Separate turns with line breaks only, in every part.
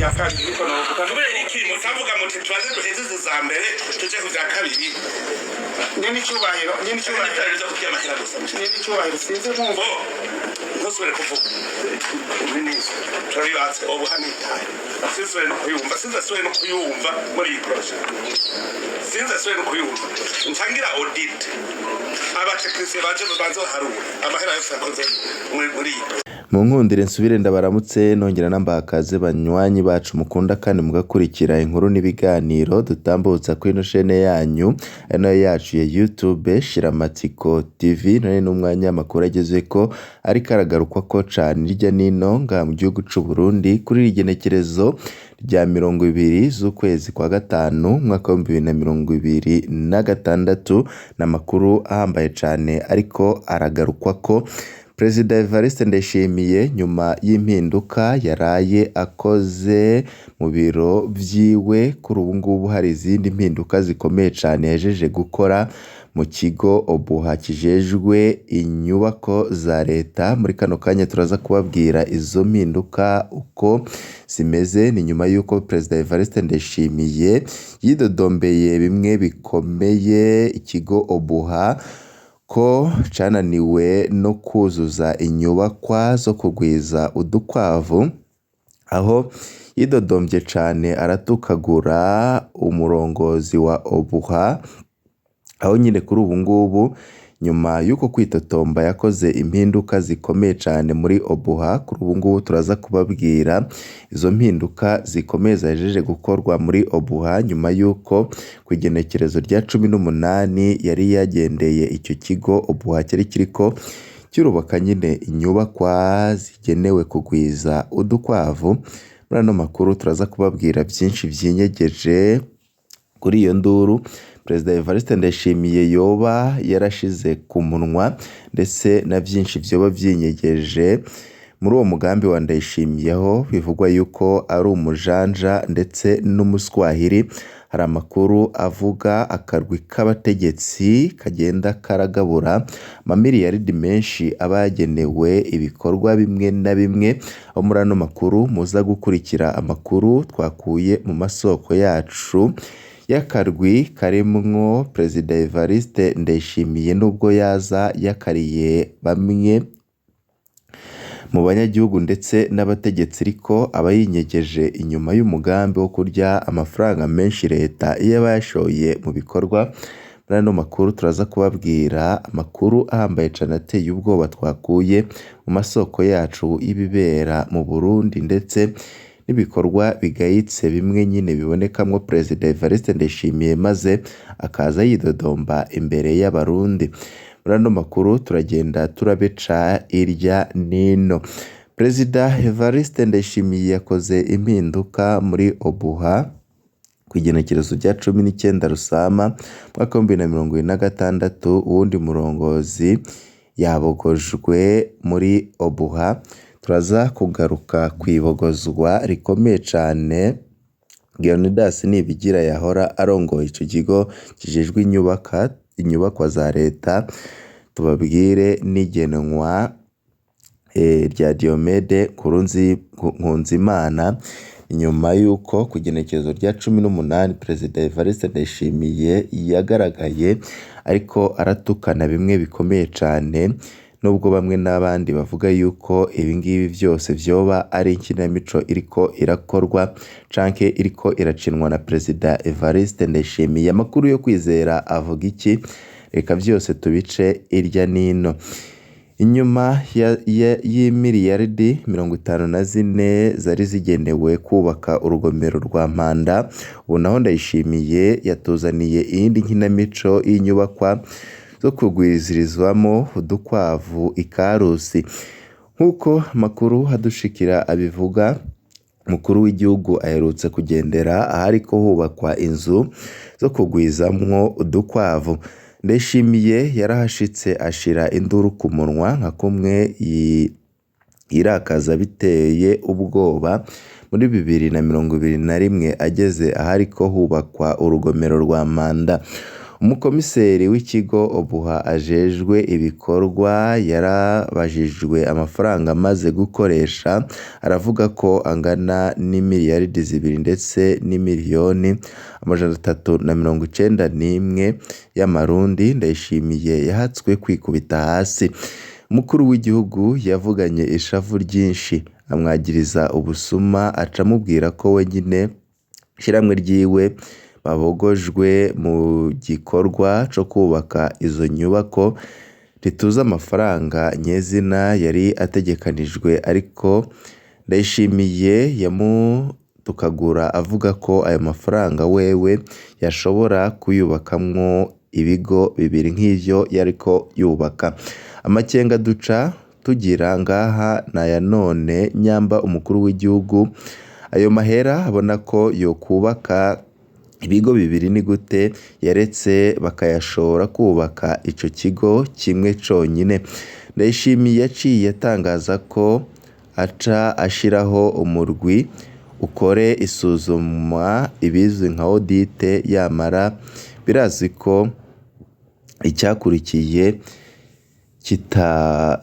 Rya kabiri niko novuga.
Kubera iki mutavuga muti tubanze duheze izi za mbere, tuje ku vya kabiri?
Nyene icyubahiro, nyene icyubahiro.
N'ibitaro vyo kurya amahera gusa.
Nyene icyubahiro, sinzi nkumva.
Bo ntusubire kuvuga, turabibatse ubu hano itaye. Sinzasubire no kuyumva, sinzasubire no kuyumva muri iyi projet, sinzasubire no kuyumva. Ntangira audit, abatekinisiye baje baze baharura amahera yose yakoze muri iyi projet.
Mu nkundire nsubire ndabaramutse, nongera nambakaze banywanyi bacu mukunda kandi mugakurikira inkuru n'ibiganiro dutambutsa kuri ino shene yanyu, ari nayo yacu ya YouTube Shiramatsiko TV. None n'umwanya amakuru agezeko ariko aragarukwako cane hirya nino ngaha mu gihugu c'u Burundi kuri iri genekerezo rya 20 z'ukwezi kwa gatanu umwaka wa 2026, n'amakuru ahambaye cane ariko aragarukwako. Perezida Evariste Ndayishimiye, nyuma y'impinduka yaraye akoze mu biro vyiwe, kuri ubu ngubu hari izindi mpinduka zikomeye cane yahejeje gukora mu kigo Obuha kijejwe inyubako za leta. Muri kano kanya turaza kubabwira izo mpinduka uko zimeze. Ni nyuma y'uko Perezida Evariste Ndayishimiye yidodombeye bimwe bikomeye ikigo Obuha ko cananiwe no kuzuza inyubakwa zo kugwiza udukwavu, aho yidodomvye cane aratukagura umurongozi wa Obuha, aho nyine kuri ubu ngubu nyuma y'uko kwitotomba yakoze impinduka zikomeye cane muri Obuha. Kuri ubu ngubu turaza kubabwira izo mpinduka zikomeye zahejeje gukorwa muri Obuha nyuma y'uko ku igenekerezo rya 18 yari yagendeye icyo kigo Obuha cyari kiriko kirubaka nyine inyubakwa zigenewe kugwiza udukwavu. Muri ano makuru turaza kubabwira byinshi vyinyegeje kuri iyo nduru Perezida Evariste Ndayishimiye yoba yarashize ku munwa, ndetse na byinshi vyoba vyinyegeje muri uwo mugambi wa Ndayishimiyeho bivugwa yuko ari umujanja ndetse n'umuswahili. Hari amakuru avuga akarwi k'abategetsi kagenda karagabura amamiliyaridi menshi aba yagenewe ibikorwa bimwe na bimwe, aho muri ano makuru muza gukurikira amakuru twakuye mu masoko yacu y'akarwi karimwo Perezida Evariste Ndayishimiye, nubwo yaza yakariye bamwe mu banyagihugu ndetse n'abategetsi, ariko aba yinyegeje inyuma y'umugambi wo kurya amafaranga menshi leta iyo aba yashoye mu bikorwa. Muri ano makuru turaza kubabwira amakuru ahambaye cane ateye ubwoba twakuye mu masoko yacu y'ibibera mu Burundi, ndetse n'ibikorwa bigayitse bimwe nyine bibonekamwo Perezida Evariste Ndayishimiye, maze akaza yidodomba imbere y'Abarundi. Muri ano makuru turagenda turabica irya nino. Perezida Evariste Ndayishimiye yakoze impinduka muri Obuha ku igenekerezo rya 19 Rusama umwaka wa 2026, uwundi murongozi yabogojwe muri Obuha. Turaza kugaruka kwibogozwa rikomeye cane Leonidas Nibigira yahora arongoye ico kigo kijejwe inyubakwa za leta, tubabwire n'igenwa rya Diomede Nkunzimana nyuma y'uko ku igenekerezo rya 18 Perezida Evariste Ndayishimiye yagaragaye ariko aratukana bimwe bikomeye cane, nubwo bamwe n'abandi bavuga yuko ibingibi vyose vyoba ari inkinamico iriko irakorwa canke iriko iracinwa na Perezida Evariste Ndayishimiye. Amakuru yo kwizera avuga iki? Reka vyose tubice irya nino. Inyuma y'imiliyaridi 54 zari zigenewe kubaka urugomero rwa Mpanda, ubu naho Ndayishimiye yatuzaniye iyindi nkinamico y'inyubakwa zo kugwizirizwamo udukwavu i Karusi. Nk'uko amakuru adushikira abivuga, umukuru w'igihugu aherutse kugendera ahariko hubakwa inzu zo kugwizamwo udukwavu. Ndayishimiye yarahashitse ashira induru ku munwa nka kumwe yirakaza biteye ubwoba muri 2021 ageze ahariko hubakwa urugomero rwa Mpanda. Umukomiseri w'ikigo Obuha ajejwe ibikorwa yarabajijwe amafaranga amaze gukoresha, aravuga ko angana n'imiliyaridi 2 ndetse n'imiliyoni 391 y'amarundi. Ndayishimiye yahatswe kwikubita hasi. Umukuru w'igihugu yavuganye ishavu ryinshi, amwagiriza ubusuma, aca amubwira ko we nyene ishirahamwe ryiwe babogojwe mu gikorwa co kubaka izo nyubako. Ntituzi amafaranga nyezina yari ategekanijwe, ariko Ndayishimiye yamutukagura avuga ko ayo mafaranga wewe yashobora kuyubakamwo ibigo bibiri nk'ivyo yariko yubaka. Amakenga duca tugira ngaha naya none nyamba umukuru w'igihugu ayo mahera abona ko yokubaka ibigo bibiri, ni gute yaretse bakayashora kubaka ico kigo kimwe conyine? Ndayishimiye yaciye atangaza ko aca ashiraho umurwi ukore isuzuma, ibizwi nka audit. Yamara birazwi ko icyakurikiye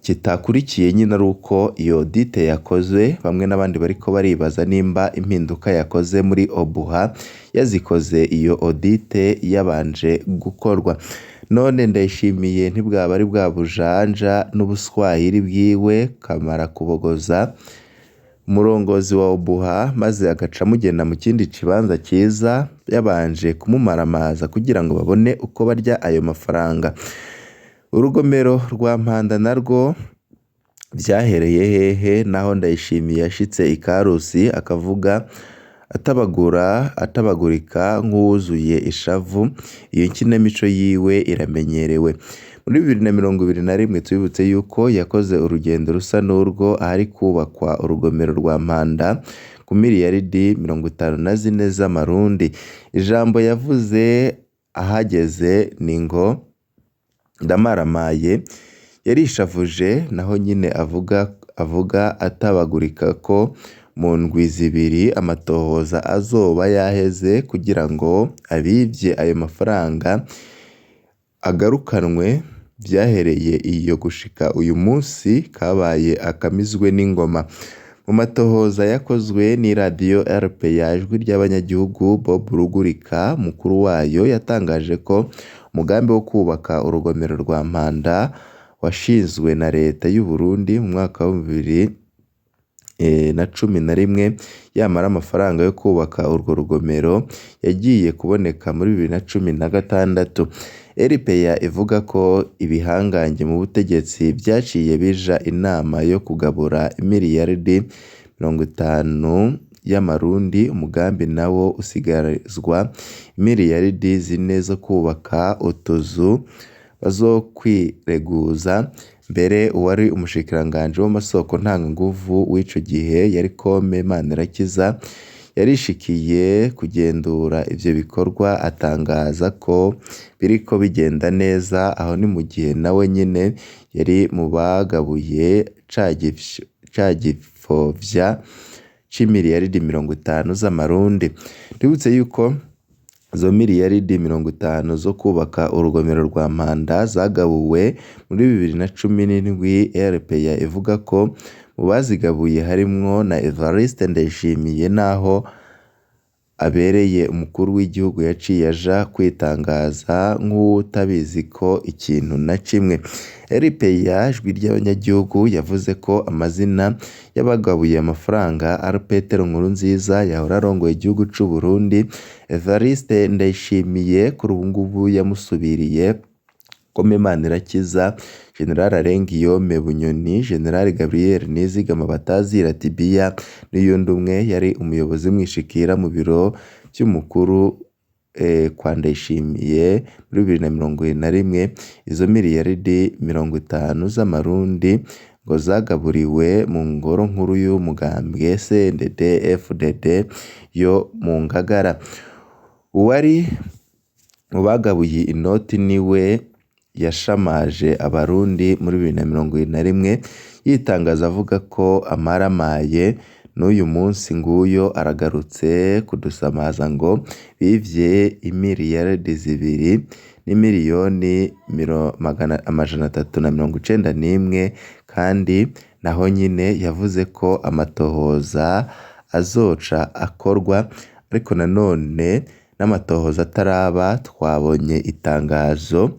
kitakurikiye nyine ari uko iyo audit yakozwe, bamwe n'abandi bariko baribaza nimba impinduka yakoze muri Obuha yazikoze iyo audit yabanje gukorwa. None Ndayishimiye ntibwaba ari bwa bujanja n'ubuswahili bwiwe kamara kubogoza umurongozi wa Obuha, maze agaca amugena mu kindi kibanza ciza yabanje kumumaramaza kugira ngo babone uko barya ayo mafaranga. Urugomero rwa Mpanda narwo vyahereye hehe? Naho Ndayishimiye yashitse i Karusi akavuga atabagura atabagurika nk'uwuzuye ishavu, iyo nkinamico yiwe iramenyerewe. Muri 2021 tubibutse yuko yakoze urugendo rusa n'urwo ahari kubakwa urugomero rwa Mpanda ku miliyaridi 54 z'amarundi. Ijambo yavuze ahageze ni ngo ndamaramaye, yarishavuje, naho nyine avuga atabagurika ko mu ndwi 2 amatohoza azoba yaheze kugira ngo abivye ayo mafaranga agarukanwe. Vyahereye iyo gushika uyu munsi kabaye akamizwe n'ingoma. Mu matohoza yakozwe n'iradiyo RPA, Ijwi ry'Abanyagihugu, Bob Rugurika mukuru wayo yatangaje ko umugambi wo kubaka urugomero rwa Mpanda washinzwe na leta y'u Burundi mu mwaka wa 2011, yamara amafaranga yo kubaka urwo rugomero yagiye kuboneka muri 2016. RPA ivuga ko ibihangange mu butegetsi vyaciye bija inama yo kugabura imiliyaridi 50 y'amarundi, umugambi nawo usigazwa imiliyaridi 4 zo kubaka utuzu bazokwireguza. Mbere uwari umushikiranganji w'amasoko ntanganguvu w'ico gihe yari Kome Manirakiza yarishikiye kugendura ivyo bikorwa, atangaza ko biriko bigenda neza. Aho ni mu gihe nawe nyene yari mu bagabuye ca gipfovya c'imiliyaridi 50 z'amarundi. Twibutse yuko izo miliyaridi 50 zo kubaka urugomero rwa Mpanda zagabuwe muri 2017. RPA ivuga ko mu bazigabuye harimwo na Evariste Ndayishimiye, naho abereye umukuru w'igihugu yaciye aja kwitangaza nk'uwutabizi ko ikintu na kimwe. RPA, Ijwi ry'Abanyagihugu, yavuze ko amazina y'abagabuye amafaranga ari Petero Nkurunziza yahora arongoye igihugu c'u Burundi, Evariste Ndayishimiye kuri ubu ngubu yamusubiriye, Kome Manirakiza, General Arengiyome Bunyoni, General Gabriel Nizigama Batazira Tibiya n'uyundi umwe yari umuyobozi mwishikira mu biro vy'umukuru kwa Ndayishimiye muri 2021. Izo miliyaridi 50 z'amarundi ngo zagaburiwe mu ngoro nkuru y'umugambwe CNDD FDD yo mu Ngagara. Uwari mu bagabuye inoti niwe yashamaje abarundi muri 2021, yitangaza avuga ko amaramaye. N'uyu munsi nguyo aragarutse kudusamaza ngo bivye imiliyaridi 2 n'imiliyoni 391, kandi naho nyene yavuze ko amatohoza azoca akorwa, ariko nanone n'amatohoza ataraba twabonye itangazo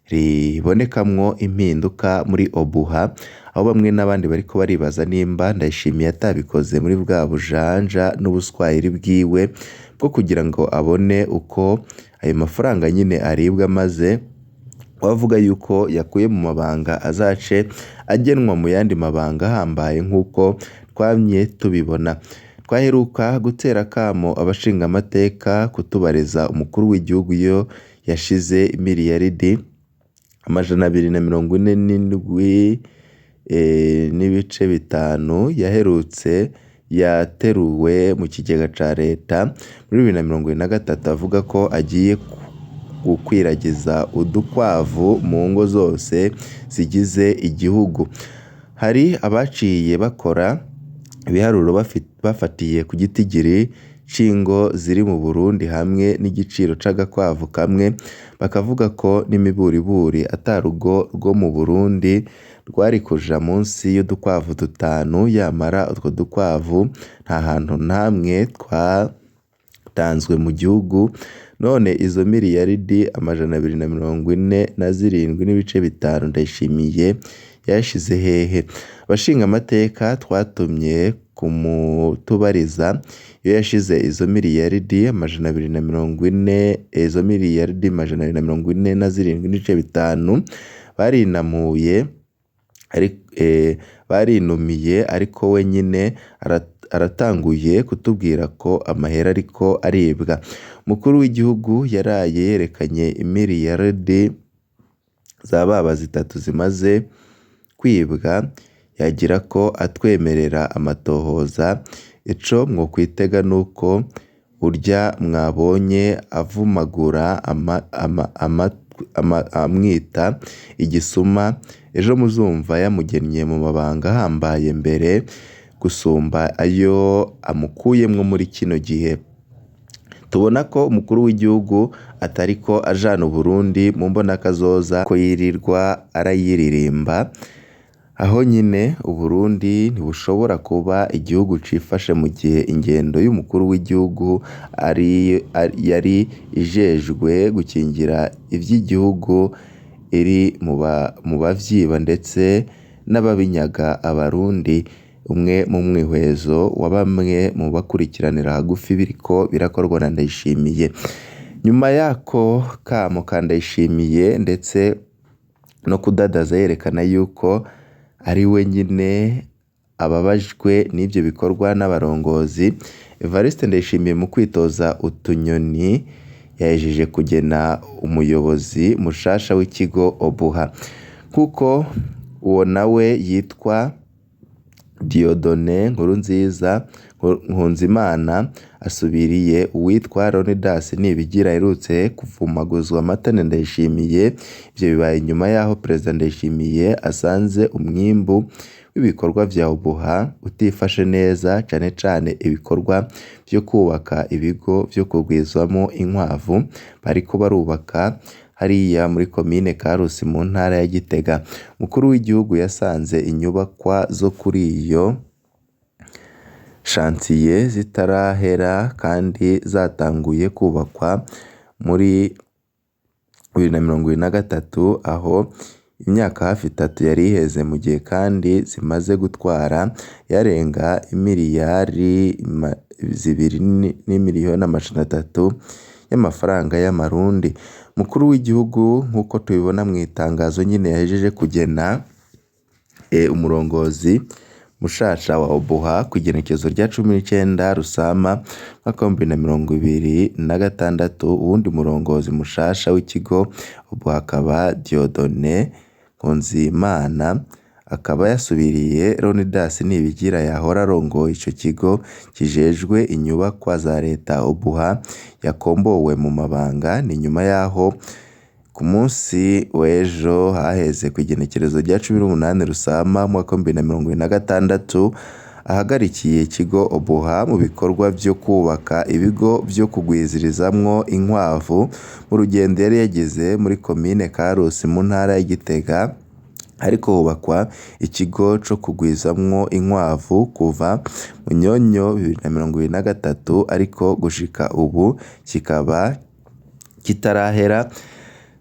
ribonekamwo impinduka muri Obuha, aho bamwe n'abandi bariko baribaza nimba Ndayishimiye atabikoze muri bwa bujanja n'ubuswahili bwiwe bwo kugira ngo abone uko ayo mafaranga nyine aribwa, maze wavuga yuko yakuye mu mabanga azace agenwa mu yandi mabanga ahambaye nk'uko twamye tubibona. Twaheruka gutera akamo abashingamateka kutubariza umukuru w'igihugu iyo yashize miliyaridi 247 n'ibice 5 yaherutse yateruwe mu kigega ca leta muri 2023, avuga ko agiye gukwiragiza udukwavu mu ngo zose zigize igihugu. Hari abaciye bakora ibiharuro bafatiye ku gitigiri c'ingo ziri mu Burundi hamwe n'igiciro c'agakwavu kamwe, bakavuga ko n'imiburiburi ata rugo rwo mu Burundi rwari kuja munsi y'udukwavu 5, yamara utwo dukwavu nta hantu namwe twatanzwe mu gihugu. None izo miliyaridi 247 n'ibice 5 Ndayishimiye yashize hehe? Abashingamateka twatumye kumutubariza iyo yashize izo miliyaridi 240, izo miliyaridi 247 n'ibice 5 barinamuye barinumiye, ariko we nyine aratanguye kutubwira ko amahera ariko aribwa. Umukuru w'igihugu yaraye yerekanye imiliyaridi za baba 3 zimaze kwibwa, yagira ko atwemerera amatohoza. Ico mwokwitega nuko urya mwabonye avumagura amwita igisuma, ejo muzumva yamugennye mu mabanga ahambaye mbere gusumba ayo amukuyemwo muri kino gihe. Tubona ko umukuru w'igihugu atariko ajana Uburundi mu mbonakazoza ko yirirwa arayiririmba, aho nyine Uburundi ntibushobora kuba igihugu cifashe mu gihe ingendo y'umukuru w'igihugu ari yari ijejwe gukingira ivy'igihugu iri mu bavyiba ndetse n'ababinyaga Abarundi. Umwe mu mwihwezo wa bamwe mu bakurikiranira hagufi biriko birakorwa na Ndayishimiye. Nyuma yako kamo ka Ndayishimiye ndetse no kudadaza yerekana yuko ari we nyine ababajwe n'ivyo bikorwa n'abarongozi, Evariste Ndayishimiye mu kwitoza utunyoni yahejeje kugena umuyobozi mushasha w'ikigo Obuha, kuko uwo nawe yitwa Dieudonné Nkurunziza Nkunzimana, asubiriye uwitwa Leonidas Nibigira aherutse kuvumaguzwa amata na Ndayishimiye. Ivyo bibaye nyuma yaho Perezida Ndayishimiye asanze umwimbu w'ibikorwa vya Obuha utifashe neza, cane cane ibikorwa vyo kubaka ibigo vyo kugwizamwo inkwavu bariko barubaka hariya muri komine Karusi mu ntara ya Gitega. Umukuru w'igihugu yasanze inyubakwa zo kuri iyo shantiye zitarahera kandi zatanguye kubakwa muri 2023, aho imyaka hafi 3 yari iheze, mu gihe kandi zimaze gutwara yarenga imiliyari 2 n'imiliyoni 300 y'amafaranga y'amarundi. Umukuru w'igihugu nk'uko tubibona mu itangazo nyine yahejeje kugena umurongozi mushasha wa Obuha ku igenekerezo rya 19 Rusama mwaka wa 2026, uwundi murongozi mushasha w'ikigo Obuha akaba Dieudonné Nkunzimana, akaba yasubiriye Leonidas Nibigira yahora arongoye ico kigo kijejwe inyubakwa za leta Obuha yakombowe mu mabanga. Ni nyuma yaho ku munsi w'ejo haheze ku igenekerezo rya 18 Rusama mwaka wa 2026 ahagarikiye ikigo Obuha mu bikorwa vyo kubaka ibigo vyo kugwizirizamwo inkwavu mu rugendo yari yagize muri komine Karusi mu ntara ya Gitega, ariko hubakwa ikigo co kugwizamwo inkwavu kuva mu Nyonyo 2023, ariko gushika ubu kikaba kitarahera.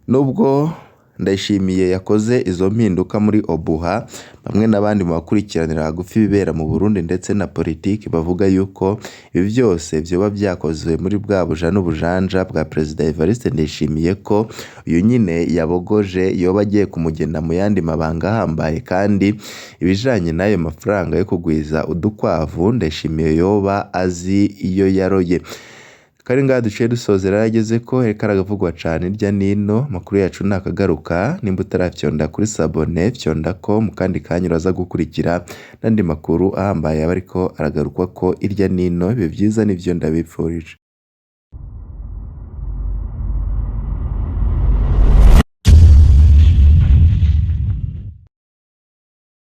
Nubwo Ndayishimiye yakoze izo mpinduka muri Obuha, bamwe n'abandi mu bakurikiranira hagufi ibibera mu Burundi ndetse na politiki bavuga yuko ibi byose vyoba vyakozwe muri bwa buja n'ubujanja bwa Perezida Evariste Ndayishimiye, ko uyu nyine yabogoje yoba agiye kumugena mu yandi mabanga ahambaye, kandi ibijanye n'ayo mafaranga yo kugwiza udukwavu Ndayishimiye yoba azi iyo yaroye. Kari ngaha duciye dusozera yarageze ko reka aragavugwa cane irya nino. Amakuru yacu nakagaruka, nimba utarafyonda kuri sabone fyonda ko mu kandi kanya uraza gukurikira n'andi makuru ahambaye aba ariko aragarukwako irya nino. Ibihe vyiza nivyo ndabipfurije.